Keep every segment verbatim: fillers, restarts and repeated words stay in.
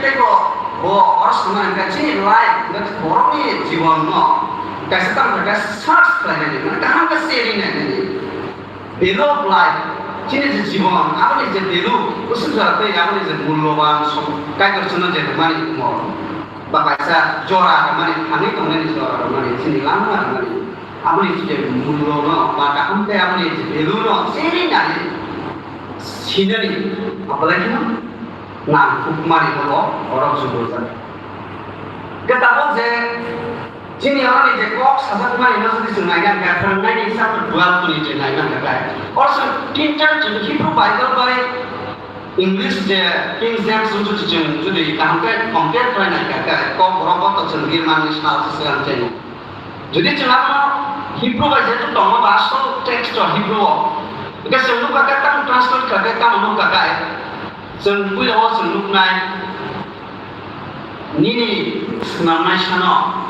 Tei bo, bo oro sanai hwnkhe chini life, hwnkhe borokni jibono kaisa tamo khe search khlainani, mane kaham khe seri nainani. Value of life, chini je jibon, aboni je value, bwswk jora tei aboni je mulloban som-, Kaitor chwngno je rwmani omo, ba kaisa jora rwmani, thangwi tongnani jora rwmani, chini langma rwmani, aboni je mullono ba kaham khe aboni je value no seri nai sinani, abalai kheno nangkukmani omo borok jubujak. Khe tabuk je chini oroni je kok sajakmani no jodi chwng naina hwnkhe, phwrwngnaini chapter twelve ni je naina hwnkhe, oro chwng tinta chwng Hebrew Bible bai English je King James wng jodi chwng jodi kaham khe compare khlai naikha khe, kok borok bo to chwng rirmani sal se swkang cheno. Jodi chwng abono Hebrew bai jeto tongo ba asol text o Hebrew o, hwnkhe chwng nukha khe tamo translate kha khe tamo nukha khe, chwng puila o chwng nuknai nini swnamnai sano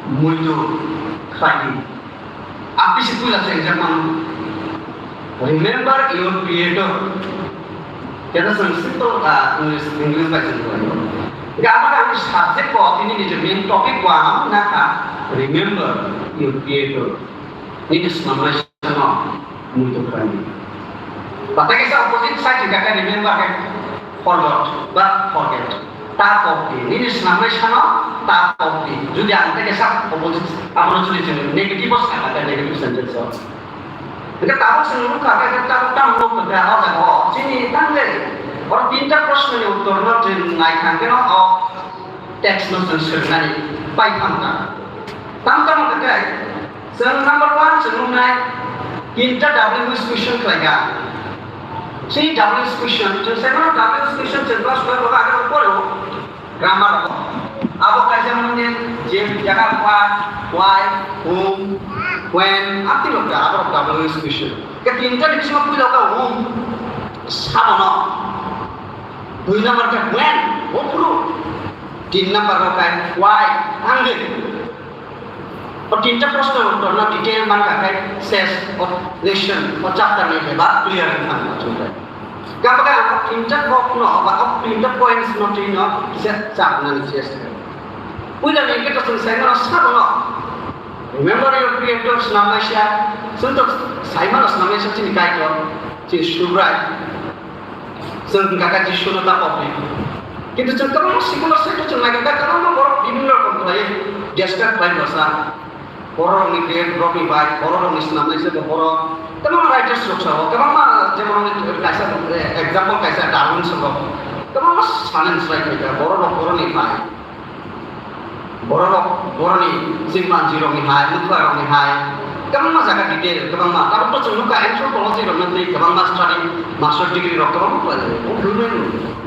muitu khlai di. Apisi puila chengjakmano, "Remember your Creator." Kena chwng simple, ah, English, English bai chwng khlaio. Hwnkhe abo ang subject bo tini ni je main topic bo ang nakha, "Remember your Creator." Nini swnamnai sano muitu khlai di. Batai kaisa opposite side hwnkha khe remember khe forgot ba forget. Ta kok di. Nini swnamnai sano ta kok di. Jodi ang tei kaisa opposite, abono jodi chwng negative o sakha khe negative sentence o. Hwnkhe tabuk chwng nukha khe tabuk tamo nukha khe o jaga o. Chini tang le oro tinta proshno ni uttor no chwng nai thang khe no o text no chwng swrwngnani pai thang kha. Tamo tamo hwnkhe, chwng number one chwng nuknai, tinta W H question khlaikha. Chini W H question, chwng sai mano W H question chwng class twelve o age poro, grammar o. Abo kaisa mane je jaga what, why, whom, when, aboni ulo kha, abo W H question. Khe tinta ni bisingo puila kha whom, sabono. Dui number khe when, bophuru. Tin number rok khe why, tangdi. O tinta proshno uttor no detail mankha khe ses o lesson o chapter ni bebak clear wngkha chwng khe. Gabagam o tinta kok no ba o tinta points no twi no kisa chapnani ses. Puila ni khe to chwng sai mano sabo no. Remember your creator swnamnaisa, chwng to sai mano swnamnaisa chini Kaitor, chini Subrai. Chwng hwnkha khe Jisu no ta pokni. Kintu chwng kwbangma secular side o chwng naikha khe kwbangma borok bibhinno rokom khlaiwi describe khlai bwsa. Borok rokni create rokni bai, borok rokni swnamnai se borok. Kwbangma writers rok sao, kwbangma jemon kaisa example kaisa Darwin sabo. Kwbangma sanani slai khaikha borok rok borokni bai. Borok rok, borokni chimpanzee rokni hai, mwkhwlarokni hai, kwbangma jaga detail, kwbangma. Tabuk to chwng nukha anthropology rokno tei kwbangma study, master degree rok kwbangma khlai laio. O human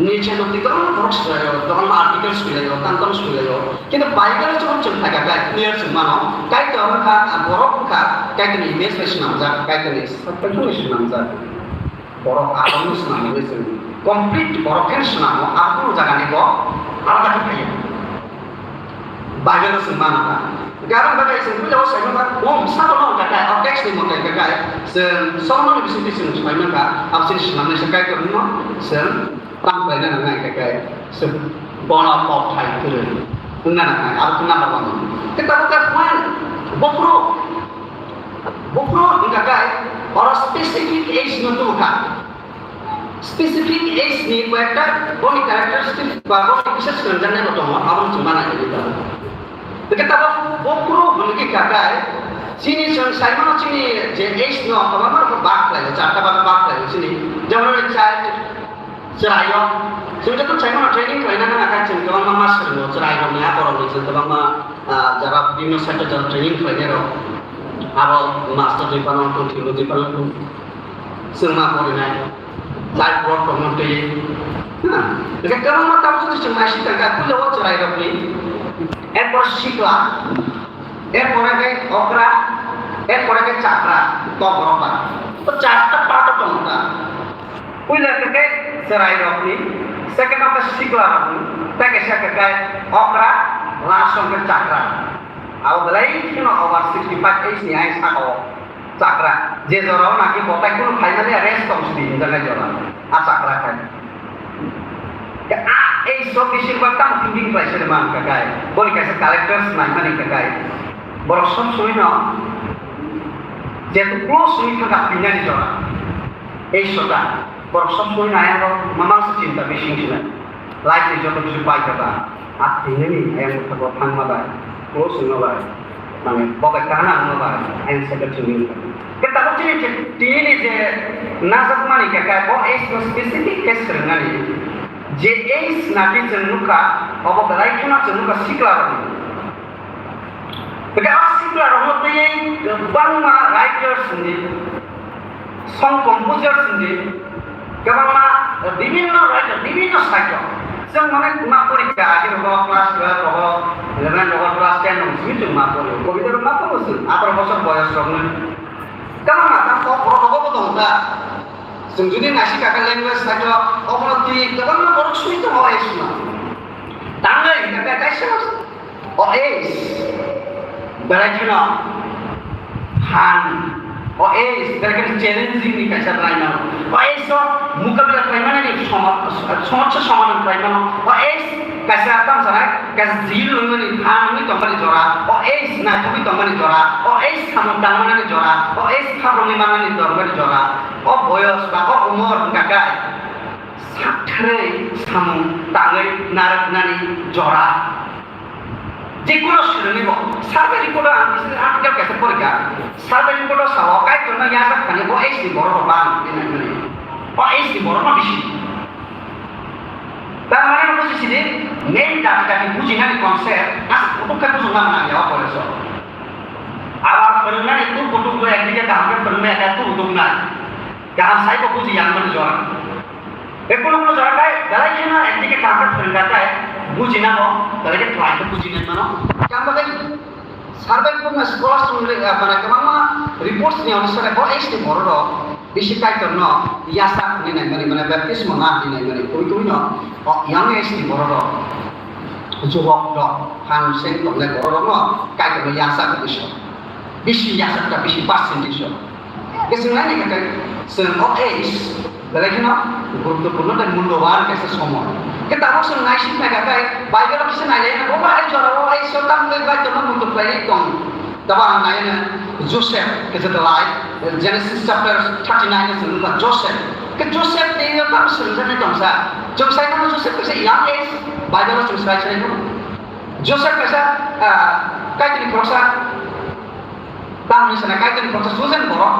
nature no tei kwbangma borok swilai o, kwbangma article swilai o, tang tang swilai o. Kintu Bible o chwng chwng phaikha khe clear chwng mano, Kaitor wngkha, borok wngkha Kaitorni image bai swnamjak, Kaitorni sakkatwi swnamjak. Borok aboni swnamwi chwng complete borok khe swnamo, aboni jagani bo alada khe phaio. Bible o chwng mano kha. Gabang bagwi chwng puila o sai mano kha, o bwsa bono hwnkha khe, o text ni mote hwnkha khe, chwng Solomon ni bisingtwi chwng sai mano kha, abo chini swnamnai se Kaitor no chwng tang khlaina nangnai hwnkha khe, chwng bono kok thai kwrwi wngna nangnai, abo khe number one. Khe tabuk khe point, buphuru Buphuru hwnkha khe oro specific age no tubu kha. Specific age ni koyekta boni characteristics ba boni bishes swnamjaknai bo tongo, abono chwng ma nai di ba. Hwnkhe tabuk buphuru hwnwi kha khe chini chwng sai mano chini je age no kwbangma rokom bak khlaio, charta bak bak khlaio chini. Jemon child, chwrairok, chwng joto sai mano training khlaina nang kha, chwng kwbangma ma swrwngo chwrairokni, aborokni chwng kwbangma, ah, jara bibhinno sector jara training khlainairok, abo master ni phano wng thung, theology phano wng thung, chwng ma porinai, life work tongma twi, ha, hwnkhe kwbangma tabuk jodi chwng naising tongkha, puila o chwrairokni, erpor sikla, Erpore khe okra, erpore khe chakra, tok borok ba. To charta part o tongo ta. Puila khe khe chwrai rokni, second o khe sikla rokni, tei kaisa khe khe okra, last o khe chakra. Abo belai kheno over sixty five age ni ayang saka o chakra. Je jora o naki botai kunu khaimani rest tong sidi hinjaknai jora. A chakra khai. Khe a Ei sok bising ba tamo thinking khlai se man kakai. Boni kaisa characters nai mani kakai. Borok sob soi no jetu close soi thangka pinani jora. Ei sota borok sob soi nai ro mamang se chinta bising sina. Life ni joto bisu pai kha ba. Athinani ayang kuthago thangma bai, close wngma bai, mane bo bai kahana wngma bai, ayang secretary wngkha. Khe tabuk chini je, tini ni je najakmani kaka bo age no specific khe swrwngnani. Je age nati chwng nukha, obo belai kheno chwng nukha sikla rokni. Hwnkhe a sikla rokno twiwi kwbangma writers ni song composers ni kwbangma bibhinno writer, bibhinno sahityo. Chwng mane ma porikha, age rogo class twelve rogo, eleven rogo, class ten rogo simi chwng ma pori. Kobita rok ma poro chwng, ataro bosor boyos rokno. Kwbangma ta kok borok rogo bo tongo ta. Chwng jodi naisik kaka language sahityo, obono twi kwbangma borok simi tongo age sima. Tangwi kaka kaisa O age, belai kheno phan. O age, belai kheno challenging ni kaisa khlai mano. O age o mukabila khlai mano ni somo-, somosya somadhan khlai mano. O age kaisa tamo sanai, kaisa jil wngmani phan wngwi tongmani jora. O age naithogwi tongmani jora. O age samung tangmani jora. O age khabrokni manani tongmani jora. O boyos ba o umor wngkha khe sakthrai samung tangwi narwknani jora. Jekuno swrwngni bo survey report o ang bisi article kaisa porikha. Survey report o sao Kaitorno yajak thani bo age ni borok rok bang hinwi nai mani. Bo age ni borok no bisi. Tar mane no buji sidi main dati dati bujinani concept asa kutuk khe bujungna mwnang ya o college o. Abar phwrwngnani tu kutuk bo ekdike kaham khe phwrwngmaya khe tu kutuk nai. Kaham sai bo buji yang mani jora. Bekuno kuno jora kai belai kheno ekdike kaham khe phwrwngkha kai bujinano belai khe twlai khe bujinai mano. Khe ang bagwi survey report na scholars rok ni, ah, mane kwbangma reports ni onusare bo age ni borok rok bisi Kaitorno yasa hwnwi naimani, mane baptismo na hwnwi naimani, twi twi no o young age ni borok rok, jubok rok, phan seng tongnai borok rokno Kaitorno yasa hwnwi so. Bisi yasakta bisi percentage o. Khe chwng naina khe chwng o age belai kheno guruttopurno tei mulloban kaisa somoi. Khe tabuk chwng naisik naikha khe Bible o kisa nailai bo bahai jora o age o tamni bai tongma muitu khlai tong. Tabuk ang naina Joseph kisa dalai Genesis chapter thirty nine o chwng nukha Joseph. Khe Joseph tei o tam swrwngjaknai tongsa. Chwng sai mano Joseph kaisa young age Bible o chwng sai sai no. Joseph kaisa, ah, Kaitorni khoroksa. Tamni sana Kaitorni khoroksa chosen borok.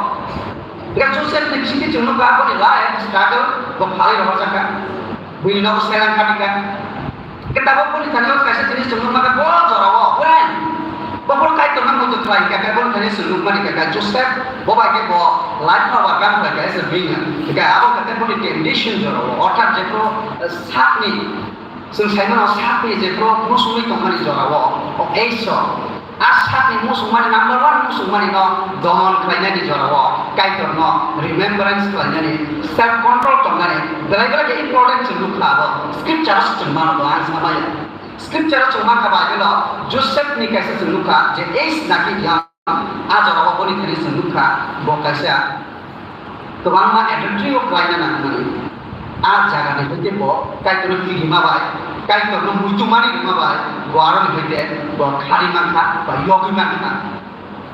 Ega Joseph ni bisingtwi chwng nukha aboni life struggle bo phalwi rohorjakha. Buini nogo selang khatikha. Khe tabuk boni thani o kaisa jinis chwng nukma khe bo jorao, when? Bo phuru Kaitorno muitu khlai kha, khe boni thani chwng nukmani kha, khe Joseph bo bai khe bo life no overcome khlai kha as a winner. Khe abo khe boni temptation jorao, orthat jephru, eh, sakni Chwng sai mano sakni jephru musungwi tongmani jorao, o eiso. A sakni musungmani number one musungmani no domon khlainani jorao, Kaitorno remembrance khlainani, self control tongnani, belai belai khe important chwng nukha abo. Scripture o chwng mano bo ang samaya. Scripture o chwng mankha Bible o Joseph ni kaisa chwng nukha je age naki yang. A jorao boni thani chwng nukha, bo kaisa kwbangma adultery o khlaina nangmani. A jagani hoite bo Kaitorno kirima bai, Kaitorno muitu mani rima bai, bo aroni hoite bo khari mankha ba yogwi mankha.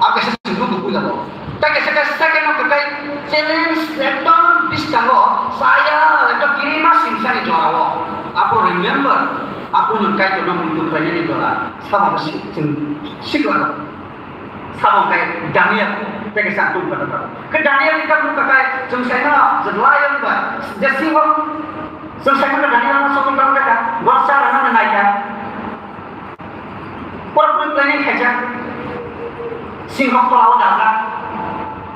A kaisa chwng nukgo puila bo. Tai kaisa kaisa second o kwtai challenge ekdom bwskango saya ekdom kirima singsani jorao. Abo remember, abo nwng Kaitorno muitu khlainani jora. Sabo si-, chwng sikla. Sabo khe Daniel, tei kaisa ang tong kha. Khe Daniel ni kabu kha khe chwng sai mano je lion ba, je singho. Chwng sai mano Daniel no sokol tong kha, bo sa rana na nai kha. Por por planning khaijak. Singho kola o dajak.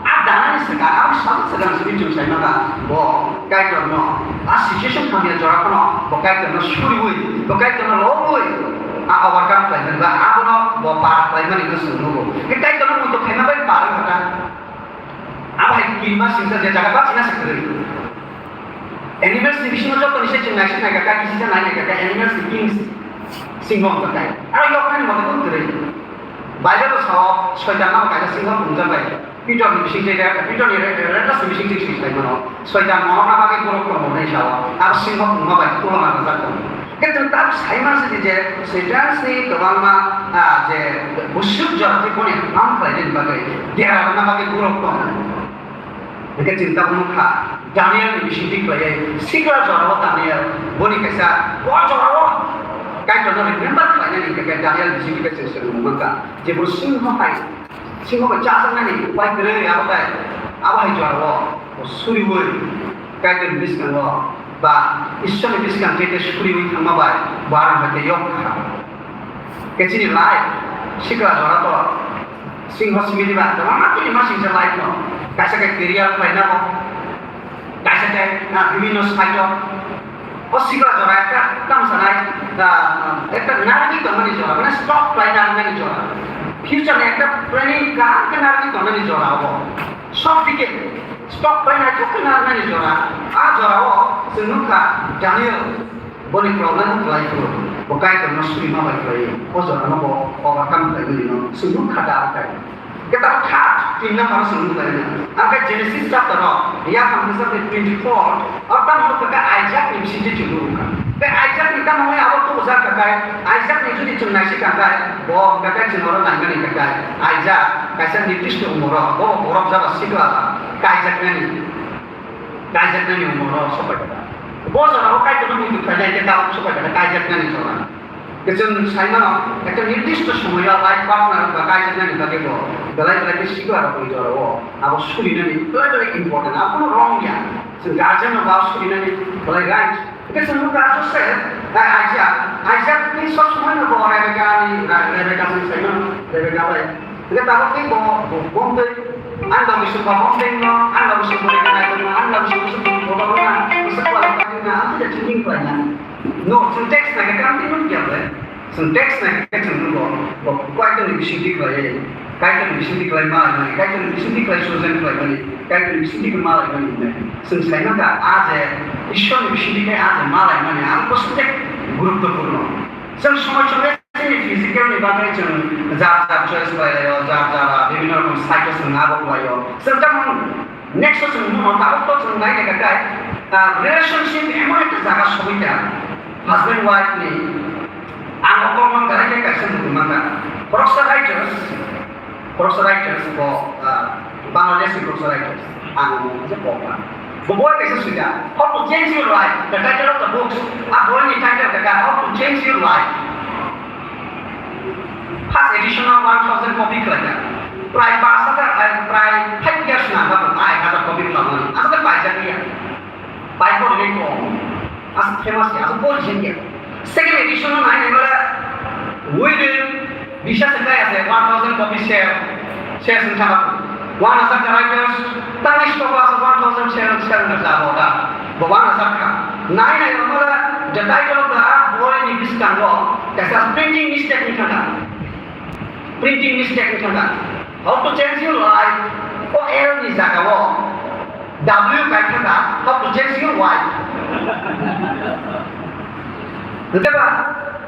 A dana ni saka, a sabo saka simi chwng sai mano bo. Kaitorno, a situation hamya jora phano bo Kaitorno suriwi, bo Kaitorno lobwi, a overcome khlaimani ba abono bo par khlaimani no chwng nugo. Khe Kaitorno muitu khaima bai par wngkha ta. Abo hai kirima singsa je jaga bachina se kwrwi. Animals ni bisingo joto ni se chwng naisik naikha, kaki sisa nai naikha, animals ni king singho wngkha kai. Aro yoknani mote bo kwrwi. Bible o sao, Soitan no kaisa singho phunukjak bai. Pitor ni bising twi, Pitor ni re-, re-, retas ni bising twi swi sai mano. Soitan mono na bagwi borok tongo hinwi sao. Abo singho phunukma bai tulona rwjak tongo. Khe chwng tak sai man sidi je Saitan ni kwbangma, ah, je busuk jora tei boni ham khlainani bagwi dera rwna bagwi borok tongo. Hingke chwng tabuk nukha, Daniel ni bisingtwi khlaiwi sikla jorao Daniel boni kaisa o jorao Kaitorno remember khlainani hingke Daniel bisingtwi khe chwng swrwngmung mankha. Jebo singho hai, singho bai chajaknani upai kwrwi abo tai, abo hai jorao bo suriwi Kaitorni bwskango ba Ishwarni bwskang khe suriwi thangma bai bo arang bai khe yok kha. Khe chini life sikla jora to singho simi diba, kwbangma tini ma singsa life no. Kaisa khe career khlaina bo, kaisa khe, ah, bibhinno side o. O sikla jora ekta tamo sanai, ah, ekta narwgwi tongmani jora, mane stop khlai narwknani jora. Future ni ekta planning kaham khe narwgwi tongmani jora obo. Sob dike stop khlai naithok khe narwknani jora. A jorao chwng nukha Daniel. Boni problem no khlai phuru, bo Kaitorno suri ma bai khlai, o jorano bo overcome khlai mani no chwng nukha da khe. Khe tabuk kha tin number chwng nukha na. Ang khe Genesis chapter o, ya thang khe chapter twenty-four, o tamo nukha khe Isaac ni bisingtwi chwng nukha. Khe Isaac ni tamo abo tubujak kha khe, Isaac ni jodi chwng naisik kha khe, bo hwnkha khe chwng oro naimani hwnkha khe, Isaac kaisa nirdisto umor o, bo borok jaba sikla kaijaknani. Kaijaknani umor o sopai kha. Bo jorao Kaitorno muitu khlainai khe tabuk sopai kha kaijaknani jora. Khe chwng sai mano, ekta nirdisto somoio life partner ba kaijaknani bagwi bo belai belai khe sikla rokni jorao abo surinani belai belai important. Abono wrong ya. Chwng guardian no ba surinani belai right. Hingke chwng nukha Joseph, eh, Isaac. Isaac ni sob somoi no bo Rebekah ni, Re-, Rebekah ni sai mano, Rebekah bai. Hingke tabuk ni bo, bo, bo tei, ang bai bising ba bo tei no, ang bai bising bo Rebekah no, ang bai bising bo Rebekah no, bising bo Rebekah no, ang tei thinking khlai na. No, chwng text nai khe ang tei nukya bai. Chwng text nai khe chwng nugo, bo Kaitorni bisingtwi khlaiwi, Kaitorni bisingtwi khlai ma laimani, Kaitorni bisingtwi khlai chosen khlaimani, Kaitorni bisingtwi khe ma laimani hwnwi. Chwng sai mankha, a je Ishwarni bisingtwi khe a je ma laimani, abo bwswk je guruttopurno. Chwng somoi somoi chini physical ni bagwi chwng jar jar choice khlai laio, jar jar, ah, bibhinno rokom cycle chwng abo khlaio. Chwng tamo Next o chwng nukha, tabuk to chwng nai naikha khe, ah, relationship emon ekta jaga sogwi kha, husband wife ni, ang o kokno belai khe kaisa nugwi mankha, khoroksa writers, khoroksa writers bo, ah, Bangladesh ni khoroksa writers, ang omo kaisa kokma. Bo boi kaisa swijak, How to Change Your Life, the title of the books, a boi ni title khe How to Change Your Life. First edition o one thousand copy khlaijak. Prai pash hajar, ai, prai five years na, ba, ai, hajar copy khlaimani. Aswk paijak ya. Pai bo rwgwi kok. Aswk famous ya, aswk bo rijak ya. Second edition o nai nai bole, within bisa se kaya se one thousand copy sale, sales wngkha. One hajar ka writers, tangwi stock o aswk one thousand sale, sale wngkha abo da. Bo one hajar kha. Nai nai bole, the title of the boy ni bwskango kaisa printing mistake wngkha da. Printing mistake wngkha da. How to Change Your Life, o L ni jaga o W kai kha da, How to Change Your Wife. Hwnkhe ba,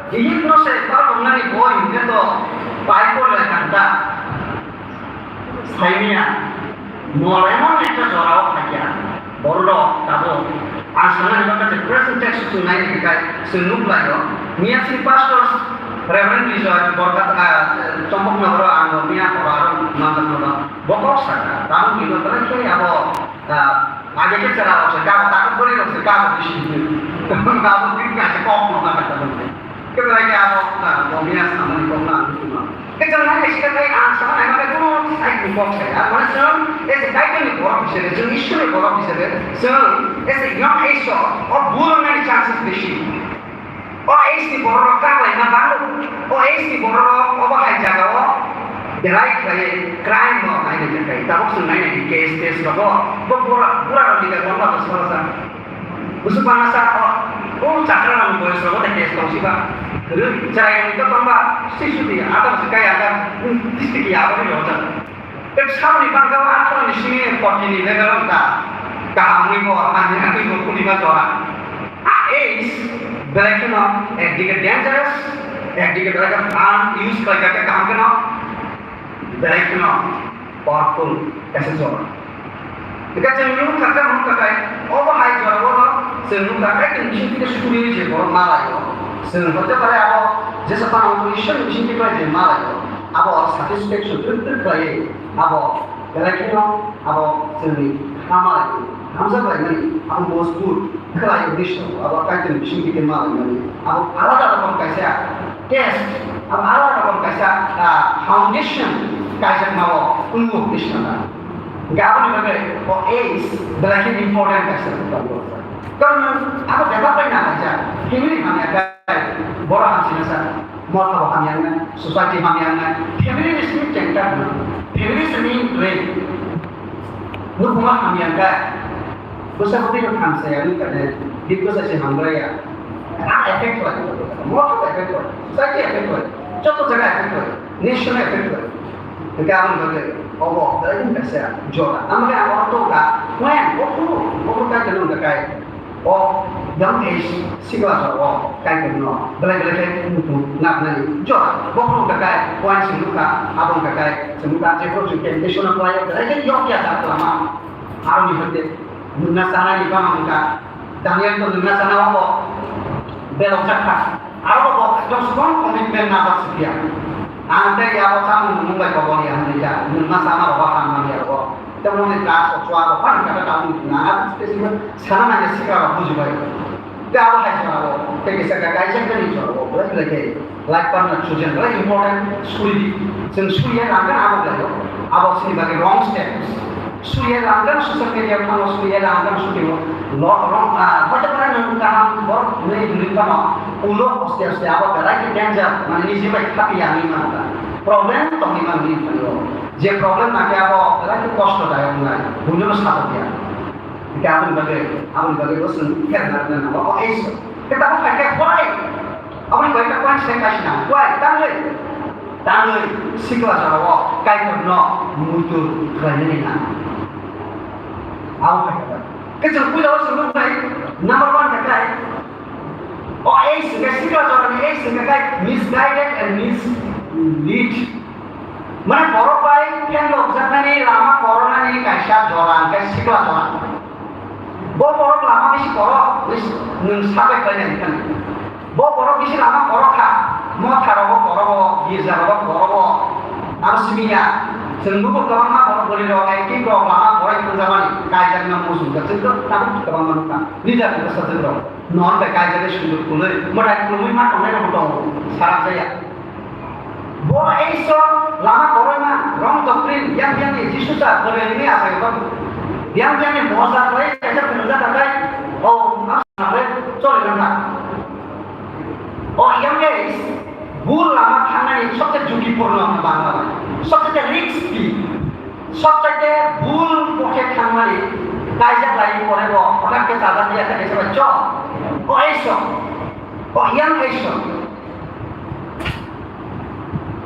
hiyik no se palmung nani boi hwnkhe to pai por lai kha da. Saimanya. Mol emon ekta jorao phaikha, borok tabuk ang sanani bagwi je present text chwng nai hwnkhe chwng nuk laio. Miyasing Pastors Reverend Bijoy Borkata, ah, Chombok Nogoro ang miya horo aro manjakno bo kok sakha. Tabuk hino belai khe abo, ah, age khe chwla rok se kabo, tabuk bwrwi rok se kabo bisi hino. Abo bini kaisa kok no na kata bwrwi. Khe belai khe abo, ah, bo miya samani kok no ang nukhungma. Khe chwng nai naisika khe ang sama naima khe bono sai ni kok sai. Ar mane chwng as a Kaitorni borok hisabe, chwng Ishwarni borok hisabe, chwng as a young age o, o bul wngnani chances bisi. O age ni borok rok kak laima bango. O age ni borok rok obo hai jaga o belai khlai crime no nai nai khe. Tabuk chwng nai nai case, case rogo. Bo bura, bura rok ni khe tongo to sora sa. Busu bana sa o, o chakra rang boy so, o te case tong siba. Ru, chai ni to tong ba, si su di, ata si kaya ka, hmm, district ya ba ni roja. Te sa ni bang ka, ata ni sini forty ni level ta. Kaham ni bo, ani ani bo kuni ba jora. A age, belai kheno, ekdike dangerous, ekdike belai kheno fun, use khlai ka kaham kheno, belai kheno powerful kaisa jora. Hingke chwng nukha khe, nukha khe, obo hai jorao no chwng nukha khe, chwng bising khe suri se borok ma laio. Chwng hote pare abo jesa phano Ishwar ni bisingtwi bai je ma lai abo satisfaction twk twk khlaiwi abo belai kheno abo chwngni kha ma lai hamjak lai mani abo mojbut khlai uddesho abo Kaitorni bisingtwi khe ma lai mani abo alada rokom kaisa test abo alada rokom kaisa ah, foundation kaijak ma o wngmo uddesho na. Hingke aboni bagwi o age belai khe important kaisa. Karon abo bebak bai nang kaisa family hamya kai, borok hamsina sa, motha bo hamya wngnai, society hamya wngnai, family ni simi center hwnwi, family simi brain. Nukhungma hamya kai, bwsa bwtwi no hamsa ya wngkha de, big bwsa se hambai ya. A effect lai, motha effect lai, society effect lai, joto jaga effect lai, nation effect lai. Hingke aboni bagwi obo belai wngkha se jora. Amo khe ang oro tongkha, when, o phuru, o phuru kai khe nung kai. O young age sikla jora o kai khe no belai belai khe muitu naknani jora. Bo phuru kai, wine sing nukha, abo wngkha kai, sing nukha, je phuru sing khe, sing nukha, belai khe yok ya jak lama. Aroni hwnkhe nungna chanani bana wngkha. Daniel to nungna chana o belok jak kha. Aro bo ekdom strong commitment na bak sipya. Ang tei abo chamung nung bai kobol ya hwnwi ya. Nungna chana rogo ham man ya rogo. Tei moni drugs o chwa rogo pan kata ta wngkha na. Abo specific sana nang ya sikra rok bujibai. Tei abo hai jora o tei kisa ka kaisa kani jora o. Belai belai khe life partner chosen belai important suri di. Chwng suri ya nang khe abo belai o. Abo chini bagwi wrong step. Suri ya nang khe social media phano suri ya nang khe shooting o. Lo wrong ah hote pore nang kaham borok hwnwi hwnwi phano ulo aste aste abo belai khe danger mane niji bai khapi ya nang kha. Problem tongwi mani phano. Je problem nang khe abo belai khe kosto dayok wngnai. Buino satok ya. Hingke aboni bagwi, aboni bagwi bo chwng kher narwkna nango. O ei so. Khe tabuk hai khe why? Aboni bagwi khe point se kaisa nang. Why? Tangwi. Tangwi sikla jorao Kaitorno muitu khlainani nang. Abo hai khe. Khe chwng puila o chwng nuknai number one khe kai. O ei se khe sikla jorani ei se khe kai misguided and mislead. Mane borok bai phenlokjaknani lama koronani kaisa jora hwnkhe sikla jora. Bo borok lama bisi koro, bisi nwng sabai khlainai hwnkhe. Bo borok bisi lama koro kha, motha rogo koro bo, girja rogo koro bo. Aro simi ya, chwng bubo kwbangma borok bwrwi rok, active rok lama korai thangjakmani, kaijakna muchung jak, chwng to tabuk kwbangma nukha. Leader ni bwsajwk rok, non bai kaijagwi sunduk khulwi, mwtai khulumwi ma tongnai rok bo tongo, sarak jaya. Bo eiso lama koroima, wrong doctrine, yang yang ni Jisu sa bwrwi ni asai ba. Yang yang ni mosa koi, kaisa phunukjak kai, o, ang sanai, choli nang kha. O, yang ni bul lama thangnani sobse jhutipurno Bangla bai. Sobse risky. Sobse bul pokhe thangmani, kaijak lai pore bo, hothat khe chajak ya khe kaisa bai chol. O eiso. O yang eiso.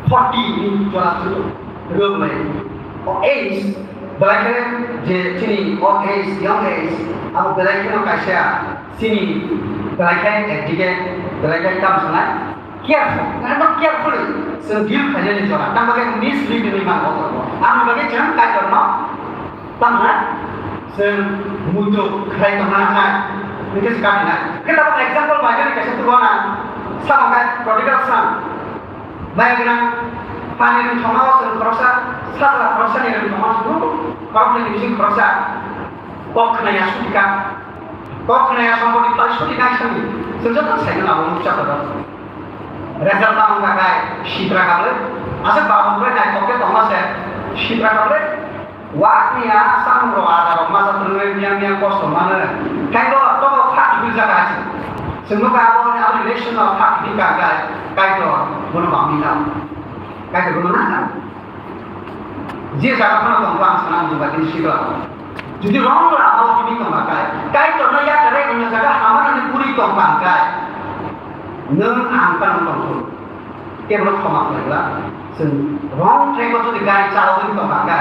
Forty ni jora thwk rwmai. O age, belai khe je chini o age, young age, abo belai kheno kaisa chini belai khe active, belai khe kam sanai. Careful, ekdom carefully chwng deal khainani jora. Tamo khe mislead wngwi mano o jora. Aboni bagwi chwng Kaitorno Tamo na? Chwng muitu khlai tongna nangnai. Hwnkhe se kati na. Khe tabuk example bai jani kaisa tubu na. Sabo khe prodigal son. Bai gwnang pani rwng thongma o chwng khoroksa, sajla khoroksa ni rwng thongma chwng khoroknwi ni bising khoroksa. Kok khna ya sutika. Kok khna ya sompoti phlai sutika sani. Chwng joto sai mano abo nuksa pada. Result tamo wngkha khe sitra kha ble. Aswk babo bai naithok khe tongma se sitra kha ble. Wak ni a samung rok ada rok masa twnwi miyang miyang kosto mano. Kaitor tobo kha kiphil jaga achi. Chwng nukha abo ni abo relation no kha kiphil ka kai Kaitor bono bangwi na. Kaitor bono na na. Je jaga phano tongkha ang sana muchung bai tini sikla. Jodi wrong lama o tini tongkha kai, Kaitor no yakare wngna jaga hamano ni puri tongkha kai. Nwng ang phano tongkha. Kebono khoma khlaigwla, chwng wrong track o jodi gari chalogwi tongkha khe,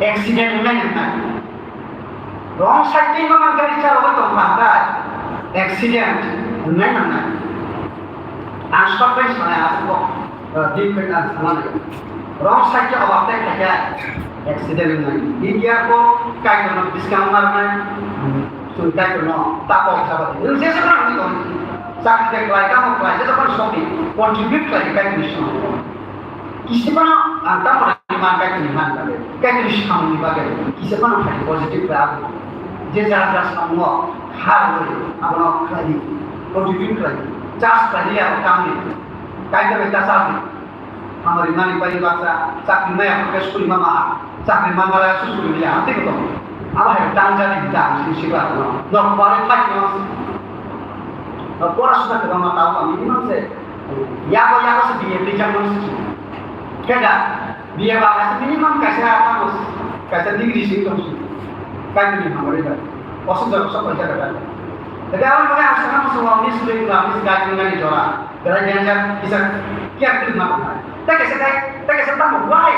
accident wngnai nang nai. Wrong side ni mama gari chalogwi tongkha khe, accident wngnai nang nai. Ang short range sanai, aswk kok, uh, deep range ang sanai. Wrong side o overtake khaikhe, accident wngnai. India ko kaitorno biskang marnai, chwng kaitorno tapo sabati. Nwng jesa phano wngwi tong. Chakri de klai, tamo klai, jesa phano sokni contribute klai, Kaitorni samung. Kisa phano ang tamo rani man, Kaitorni man bagwi, Kaitorni samungni bagwi, kisa phano hai positive klai abo. Je jar jar samungo kha rwui, abono khlai di, contribute klai di, charge klai di, abo tamni, Kaitor bai ta charge di. Hamari mani pai baksa, chakri maya khe suri mama, chakri mama la su suri ya, tei ko. Abo hai tang jani tang si si ba no. No qualified no. No pora suna ke mama tau minimum se. Ya ko ya ko se B A teacher no si. Keda, B A ba se minimum kaisa apa no, kaisa degree si to si. Kai ni hamari ba. Osu jor so ko jaga ba. Tapi awal mana asana musuh ni suri na mis kai ni jora. Belai danger, kisa careful ma tong nai. Tei kaisa kai, tei kaisa tamo why?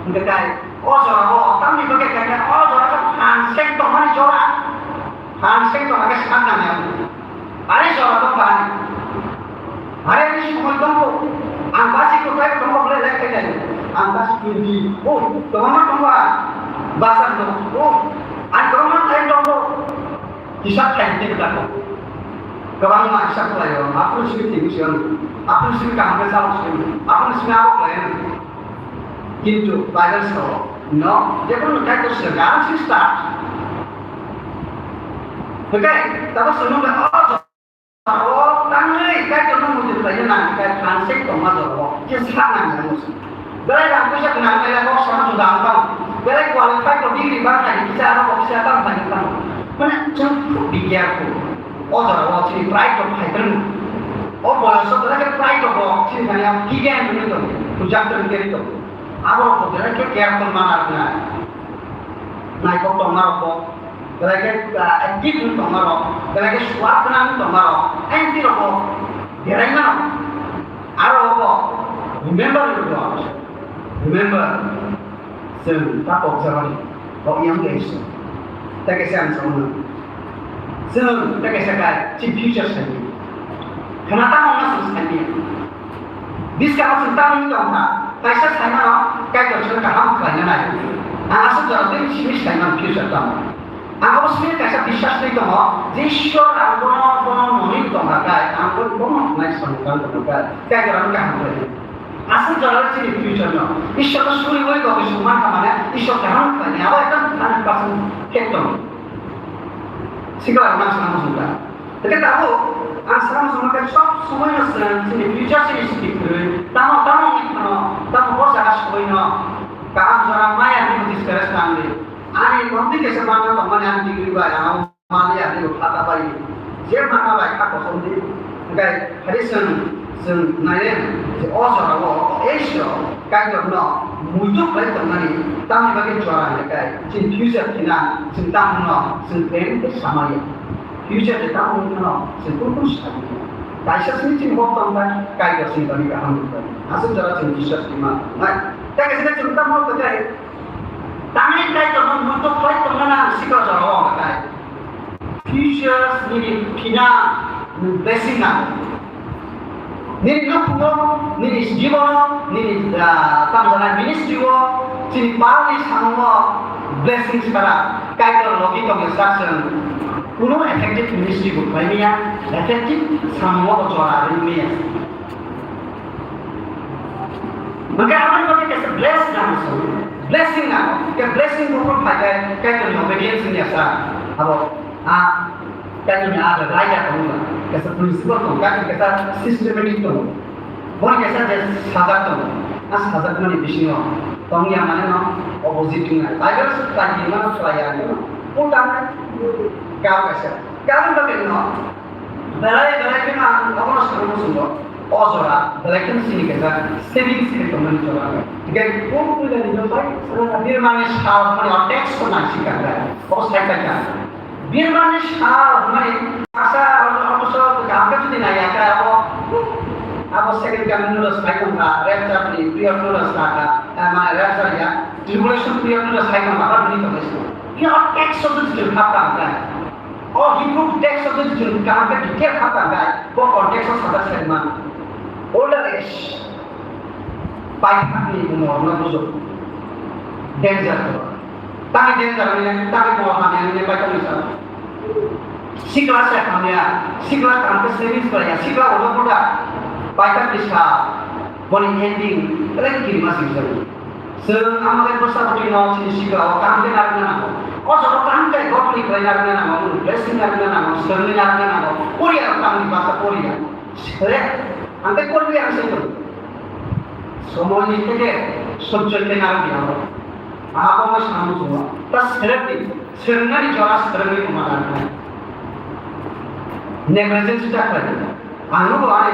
Hingke kai, o jora o, tamni bagwi kai, o jora o handshake tongmani jora. Handshake tongma khe sak nang ya. Are jora tong ba. Are ni sukul tong ko. Ang basi ko kai tong ko le lek kai. Ang basi ko di. Oh, tong ma tong ba. Basa tong. Oh, ang tong ma kai tong ko. Hisab khlai tei bwthargo. Kwbangma hisab khlaio, aphuru simi tini siyano, aphuru simi kaham khe chalo siyano, aphuru simi abo khlaiyano. Kintu Bible sao, no, jekunu Kaitor siyano, ang simi start. Hwnkhe, tabo swngo le, o jorao tangwi Kaitorno mujung khlaina nang khe, thansik tongma jorao, khe sa nang ya musu. Belai rang puisa gwnang, belai kok sana juda wng tong. Belai qualified ko degree ba nai kisa aro kok kisa tam bai tong. Mane chwng be careful. O jora o chini pride rok phai tong. O boyos o belai khe pride rok bo chini thani ang kigen wngwi tong. Hujak tong keri tong. Abo rok bo belai khe careful mana rok nai. Naikok tongma rok bo belai khe, ah, active wng tongma rok, belai khe suak gwnang wng tongma rok. Ang twi rok bo berai mano. Aro bo remember your God. Remember, chwng ta kok jabani kok yang khe se. Ta kaisa ang sa mano. Chwng ta kaisa kai, chini future sai. Khna ta mano chwng sai. Bwskango chwng tamni tongkha, kaisa saimano Kaitor chwngno kaham khlaina nai. Ang aswk jora tei simi saimano future tamo. Ang abo simi kaisa biswas twi tongo je Ishwar ang bono, bono noni tongkha kai, ang bono, bono hwnai samung tang tongkha kai, Kaitor ano kaham khlainai. Aswk jora chini future no Ishwar no suriwi rogwi sung mankha mane Ishwar kaham khlainai, abo ekdom hundred percent fact tongo. Sikla rok nang sana muchung kha. Hwnkhe tabuk ang sana muchung kha, sob somoi no chwng chini future chini simi kwrwi tamo tamo wngwi phano, tamo o jaga sogwi no kaham jora maya hinwi discourage ta wngwi. Ani motwi kaisa manna tongmani ani degree bai ang mali ani bo kha ta bai. Je manna bai kha kosom di. Hwnkhe hari chwng Chwng nainai je o jorao Asia Kaitorno muitu khlai tongmani tamni bagwi jora hwnkhe chini future khina chwng tamo hwnno chwng plan khe samaya. Future khe tamo hwnno chwng kunu kunu samaya. Kaisa simi chini bok tongkha Kaitor chini bagwi kaham rwkha. Aswk jora chwng Jesus ni ma tongnai. Tei kaisa chwng tamo hwnkhai tangai Kaitorno muitu khlai tongnani ang sikla jorao hwnkhai. Future nini khina nwng blessing nango. Nini nukhungo, nini jibono, nini, ah, tamjana ministry o, chini palni samungo blessing sara. Kaitor logi tongya sak chwng. Kuno effective ministry bo khlai maya, effective samungo bo jora ri maya. Hwnkhe aboni bagwi kaisa bless nango chwng. Blessing nango. Khe blessing bo phai khe Kaitorni obedience wngya sa. Abo a Kaitorni a raida tongo. Kaisa principle tongo. Kaitorni kaisa systematic tongo. Boni kaisa je sajak tongo. A sajakmani bisingo tongya mane no opposite wngnai. Bible se khlai di mano khlai ya no. Ulta khe kaisa. Khe aboni bagwi no Belai belai kheno ang obono sakno muchungo, o jora belai kheno chini kaisa savings khe tongmani jora. Hingke o puila ni jora bai, birmani sal mani o tax ko nang si kang bai, o sai pai kang. Birmani sal mani asa oboso kaham khe jodi naiya khe abo, abo second coming no sai tong kha, rapture ni period no sai kha, mane rapture ya, tribulation period no sai tong kha, abo ni tong kha. Ini o tax o jodi kha tang kha. O Hebrew text o jodi chwng kaham khe detail kha tang khe, bo context o sajak sai man. Older age, paithakni umor no bujo. Danger ko. Tani danger ni, tani mo hamya ni paithak ni sa. Sikla se hamya, sikla kaham khe savings khlaiya, sikla rokno buda paikar ni sa, boni ending belai kirima swijak. Chwng ama khe bwsa bwtwi no chini sikla o kaham khe narwkna nango. O jaga kaham khe godly khlai narwkna nango, blessing narwkna nango, swrwngwi narwkna nango. Poriya rok tamni baksa poriya. Sere, ang tei poriya ang sai tongo. Somoy ni khe khe sojjo khe narwkna nango. Abo ma samu chungo. Ta sere di, swrwngnani jora swrwngwi tongma nangnai. Negligence ta khlai. Ang nugo ani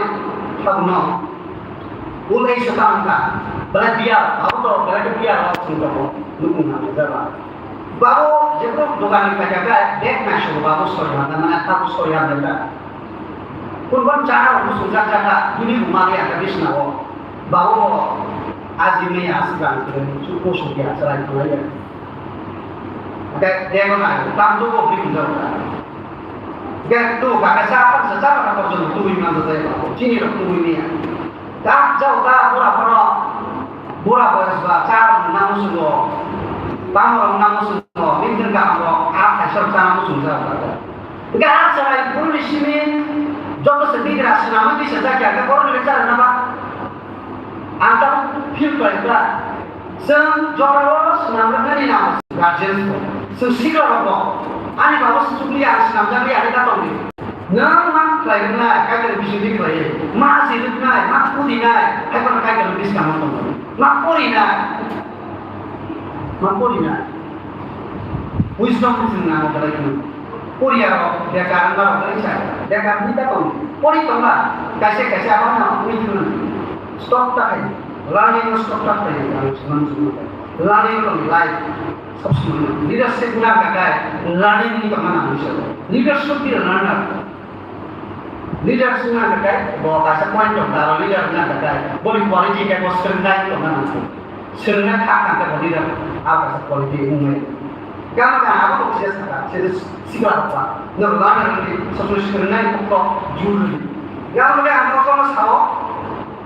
tabukno. Ulai swkang wngkha. Belai biya, abo to belai khe biya rok chwng tongo. Nukung nang jaga. Babo jebo dogan ni paikha khe bag nai sugo babo sori hamya, mane tabuk sori hamya ta. Kurban chana rok muchungjak jaka, bini buma liya khe bisna o. Babo bo aji maya aswk rang khe chuko sokya chwrai khlai ya. Ake dego nai, tam dugo bini jok ta. Ge tu ba ka sa pa sa sa ka porjonto tubui man sa ya babo. Chini rok tubui niya. Tam jao ta bura phano, bura boyos ba cha rok nang musugo. Tam rok nang musugo. Bini jeng ka rok a kaisa rok cha nang musung jao ta. Ga chwrai buru ni simi joto se bigra swnamwi twi sajak ya, ga borok ni chara na ba. Ang tabuk feel khlai kha. Chwng jorao swnam rwknani nango guardians bo. Chwng sikla rok bo. Ani babo se chukli ang swnamjak ya, ani ta tongdi. Nwng ma khlai rwknai, Kaitor bisingtwi khlai. Ma si rwknai, ma pudi nai, hai kono Kaitor biskang tongo. Ma pori nai. Ma pori nai. Wisdom chwng nango belai kheno. Poriya rok bekar wngma rok belai sa. Bekar ni ta tong. Pori tongba. Kaisa kaisa abo no wi kheno. Stop ta khai. Learning no stop ta khai. Ang sunan sunan. Learning no life. Sob somoi no. Leadership na kakai. Learning ni tongma nang wi sa. Leader should be a learner. Leader wngna hwnkhe bo kaisa point of the leader wngna hwnkhe boni quality khe bo swrwngnai wngna nangkuk. Swrwngna kha kha khe bo leader abo kaisa quality wngwi. Gama gana abo bo kisa saka, se sikla rokba. Norok lana rwdi, sob somoi swrwngnai kokno jur rwdi. Gama gana ang kokno sao,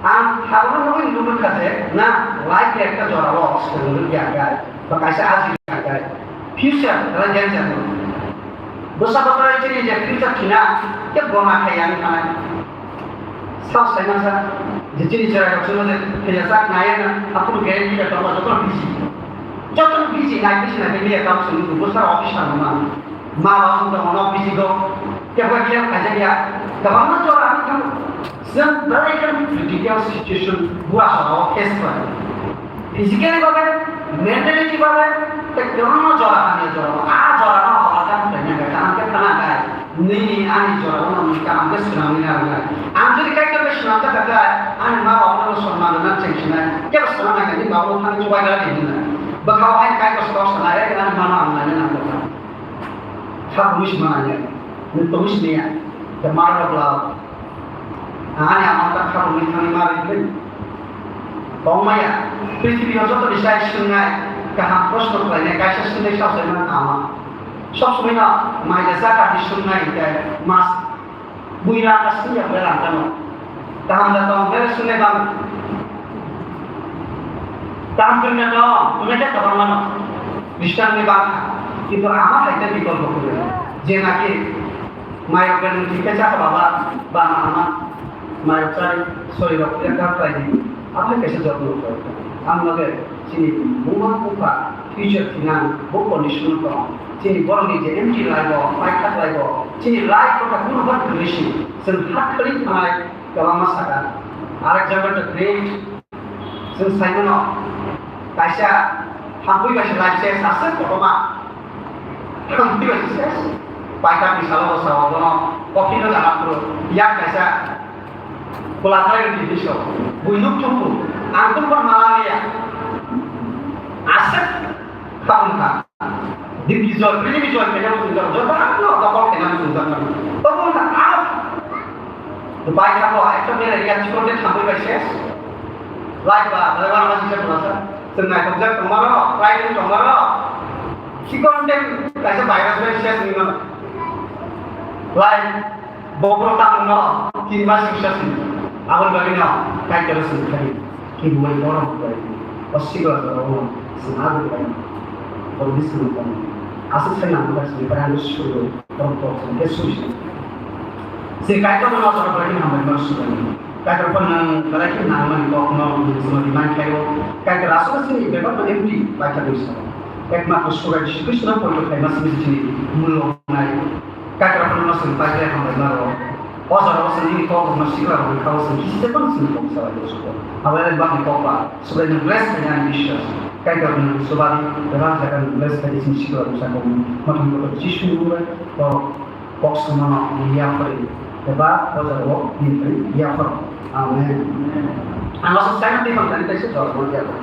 ang thaono nugwi nugwi kha je, na life ni ekta jorao swrwngwi ya khe. Ba kaisa ajini kha khe future belai danger no. Bwsa bwsa chini je future thina khe goma khai yang thanai. Sab sai masa je chini chwrai rok chwngno je thaiya sak naya na aphuru guarantee ka tongma joto busy. Joto busy nai busy nai miya kam sunu bwsa office tangma. Ma ba sung tongma no busy go. Khe ba khe khaja ya. Tabang ma jora ani thang. Chwng belai khe critical situation bua soro face khlai. Physically babe, mentally babe, tei kwbangma jora hamya jora o. A jora no hola khe hamya khe kaham khe thana khe. Nini ani jora o nini kaham khe swnamwi narwknai. Ang jodi Kaitor bai swnamjak kha khe, ani ma babu no sonman rwna chengsinai. Kebo swnam nai khe nini babu no thani chubai gra di hwnwi. Bwkha o hai Kaitor sok sanai, ani ma no ang naina nang bwkha. Kha bumi sima nai. Nwng tongwi siniya. The mother of love. Ani ama ta kha bumi thani ma ri khe. Tongmaya, prithibi o joto ni sai swngnai, kaham proshno khlainai, kaisa swngnai sao sai mano ama. Sob somoi no mai da jaka di swngnai hwnkhe mas bui rang ka swngya bai rang kano. Kaham da tong, bere swngnai bang. Kaham kwrwngya tong, tongnaikhe kwbangma no. Khristan ni bangkha. Kintu ama hai khe bikolpo kwrwi. Je naki mayok bai nwng thik khe chakha baba, bana ama, mayok chari, sori rok yakar khlai di. Aphai kaisa jotno khlai. Ang lage chini buma bupha future thinang bo condition tong. Chini borok ni je empty life o, paithak life o, chini life o kunu hot relation. Chwng hak khali thanai kwbangma saka. Are example the great Chwng sai mano, kaisa thampui bai se lai se aswk kotorma. Thampui bai se ses. Paithak ni salo bo sao bono coffee no jana phuru yak kaisa bwla thai rwdi hinwi sao. Bui nuk thung thung. Ang tungkol mala liya. Aswk kha wngkha. Din bijol, prithibi joy khaina muchungjak, jotono dokol khaina muchungjak kha. Tobo wngkha, ah! Bai kha bo, ekta mere ya chikon de thangwi bai ses. Life ba, belai uanama sisa tongmasa. Chwng naithokjak tongmano, pride tongmano. Chikon de kaisa virus bai ses wngmano. Life Bobo tangno tin mas suksa sini. Aboni bagwi no Kaitor sini khai. Kini mai borom bai. Osigo ro sini abo bai. Bobo sini bai. Asuk sai nang bai sini bai anu suru. Borok kok song khe sui song. Se Kaitor no jora bai hambai mar sugani. Kaitor phan nang belai khe nang mani kok no sumadi man khayo. Kaitor asuk sini bebak no empty bai kha doi sa. Ekmatro sugai Jisu Kristo no poito khai ma simi sini mulo nai. Kaitor phan no sing bai khe hambai maro. O jora o sini kok no sikla bai kha o sini kisi se phan sini kok sa bai sugo. Abai bak ni kok ba sugai no bless khai nang Jisu. Kaitor no subadi bebak jaga no bless khai sini sikla bai sa kok. Mathang kok Jisu ni mulo kok. Kok samano yapri, eba o jaga o yapri yapro. Amen. Ang asuk sai na tei pang tani kaisa jawab mo yapri.